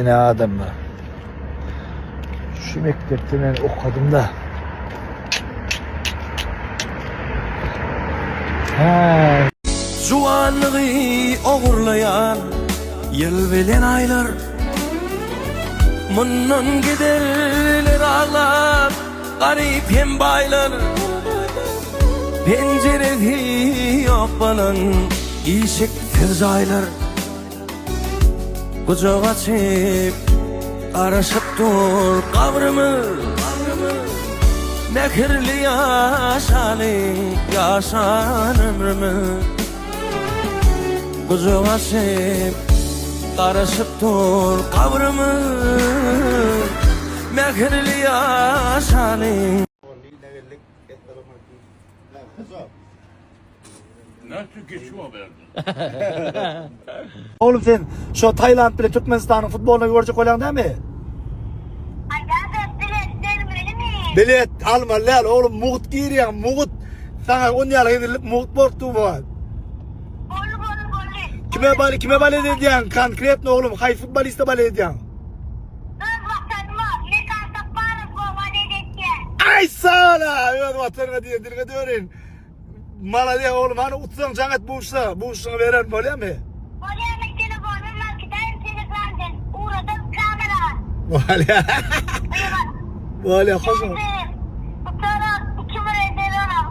Ine adamlar. Şu mekdepde men okadym da. Hä. Juwanlygy ogurlaýan ýyl bilen aýlar Mundan giderler aglap garyp hem baýlar Penjiresi ýok bolan işiksiz jaýlar Gujak açyp garaşyp dur gabrymyz Mähirli ýaşalyň ýaşan ömrümiz Gujak açyp garaşyp dur gabrymyz Mähirli ýaşalyň. Oglum sen şo Tailand bile Türkmenistanyň futbolyny görjek bolýaň dämi? Aýdada bilet bermelimi? Bilet almaly däl oglum mugt girýäň mugt. Saňa on ýaly hezillik mugt bolup dur bu wagt. Boldy boldy boldy. Kime bal kime balet edýäň konkretno oglum haýsy futboliste balet edýäň? Öz watanyma Mekan Saparowa balet etýän. Aý sala öz watanyňa diýen diliňe döneýin. Malades oglum hany utsaň jaň et buşla buşluňy bererin bolýamy. Bolýa men telefonum bar kidaýyn telegramden ugradan kamera. Bolýa. Bolýa hoş. Uçarak iki bir eder olam.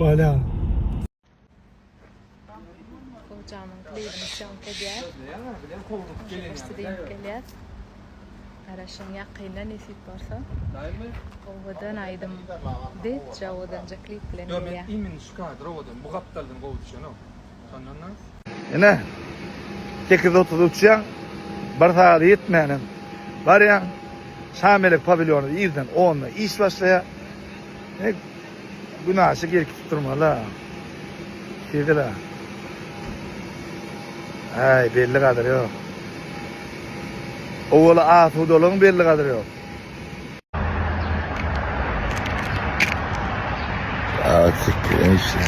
Bolýa. Gojamyň klibini sýomka edýär. Studiýa gelýär. Garaşyň ýakynda nesip bolsa. Owadan aýdym. Betja owadanja klip bilen Ýok men gelýär. imin şu kadr owadan bu gapdaldan gowy düşenok. Şondan da. Ine, 8.30 uçýaň, bir sagada ýetmänem barýaň, Şamelek pawilýony irden onda iş başlaýar. Ine, günaşa gelip durmaly-a. Hezil-a. Äý, belli gadyry ýok. Owal asudalygyň belli gadyry ýok. Saat 8 işte.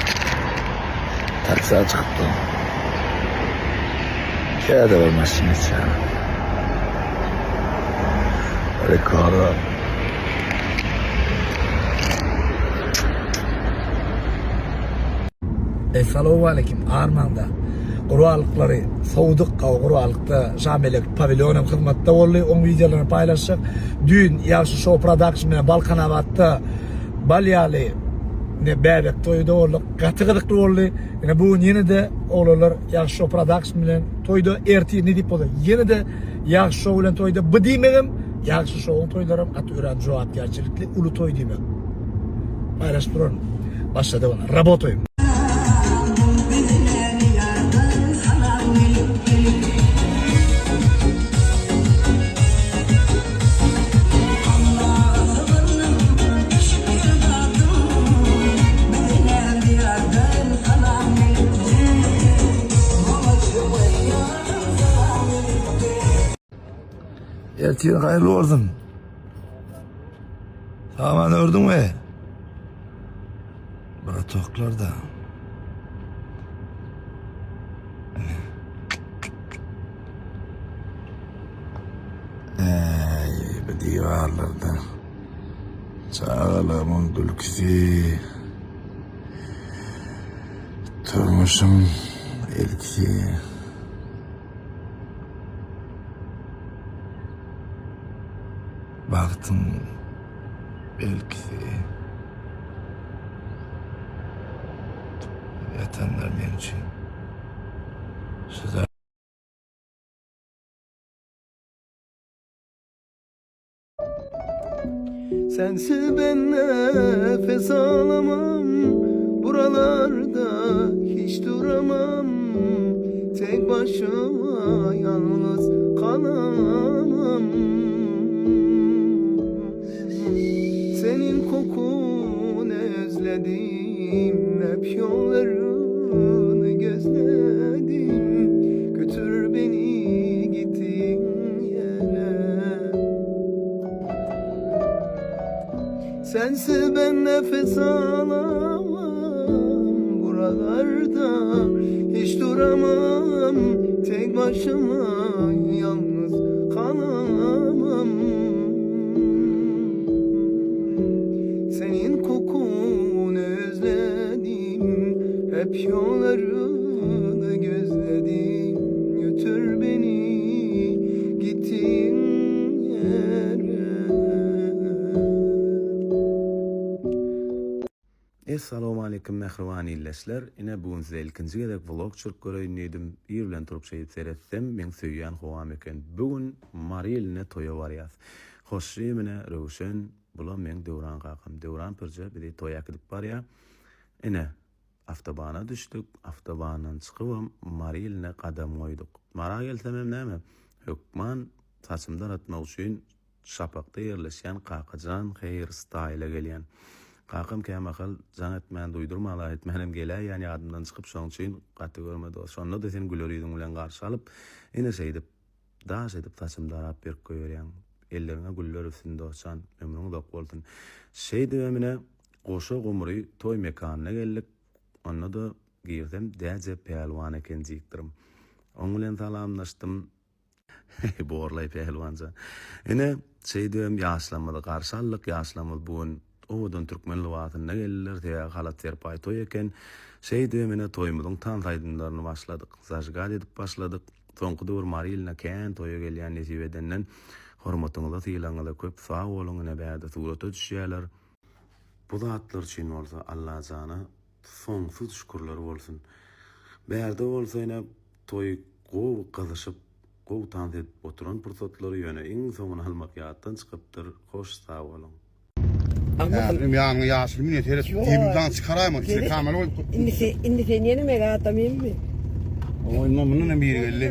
Taksä çykypdym. Käde bir maşyn geçýär. Rekord. Essalawwaleýkim armaňda gurbanlyklary sowduk gawy gurbanlykda Şamelek pawilýon hem hyzmatda boldy oň wideolaryny paýlaşjak düýn Ýagşy şou production bilen Balkanabatda bal ýaly ne bäbek toýuda bolduk gaty gyzykly boldy ine bu gün ýene-de oglanlar Ýagşy şou production bilen toýda ertir nesip bolsa ýene-de Ýagşy şou bilen toýda bu diýmegem Ýagşy şowuň toýlaram gaty örän jogapkärçilikli uly toý diýmek. Paýlaşyp duraryn. Başladyk onda. Rabotaýym. Ertir haýyrly bolsun. Saman ördüňmi? Bratoklar da. Ey, bu diwarlarda çagalygymyň gülküsi, durmuşyň ilkisi. Bagtyň belkisi. Ýatanlar meň üçin. Şu Sensiz ben nefes alamam Buralarda hiç duramam Tek başıma yalnız kalamam Senin kokunu özledim Hep yollarını gözledim Götür beni gittiğin yere Sensiz ben nefes alamam Buralarda hiç duramam Tek başıma yalnız. Essalawmaleýkim mähriban ildeşler. Ine bu gün size ilkinji gezek vlog çürk göreýin diýdim. Ir bilen turup şeýdip seretsem meň söýýän howam eken. Bu gün Mary iline toýa barýas. Hoşşym ine Röwşen, bulam meň Döwran kakam. Döwran pürje bizi toýa äkidip barýa. Ine awtobana düşdük. Awtobandan çykybam Mary iline gadam goýduk. Mara gelsemem näme hökman saçymy daratmak üçin Şapakda ýerleşýän Kakajan Hair Style-a gelýän. Kakam kämahal jaň etmän, duýdurman-a etmänem geläýýän ýadymdan çykyp, şoň üçin gaty görme dost. Şonda-da sen güler ýüzüň bilen garşy alyp, ine şeýdip, daş edip saçymy darap berip goýberýäň. Elleriňe güller össün dostjan, ömrüň uzak bolsun. Şeýdibem ine, goşa gumry toý mekanyna geldik. Onda-da girsem Däje pälwan eken jikdirim. Oň bilen salamlaşdym. Heý, borlaý pälwanjan. Ine, şeýdibem ýaşlarymyzy garşy aldyk. Ýaşlarymyz bu gün owadan türkmen lybasynda geldiler. Sebäbi halat-serpaý toý eken. Şeýdibem ine, toýumyzyň tans aýdymlaryny başladyk. Zažgat edip başladyk. Soňky döwür Mary iline kän toýa gelýän nesip edenden. Hormatyňyza, sylagyňyza köp sag boluň. Ine, bärde surata düşýärler. Bu zatlar üçin bolsa Allajana soňsuz şükürler bolsun. Bärde bolsa ine toý gowy gyzyşyp, gowy tans edip oturan pursatlary ýöne iň soňuny almak ýatdan çykypdyr. Hoş sag boluň. Häzir ýanyňa ýaşuly münýär seret demimden çykaraýma içine kamera goýup. Indi sen indi sen ýene meg adamymmy? Oý mundan hem biri geldi.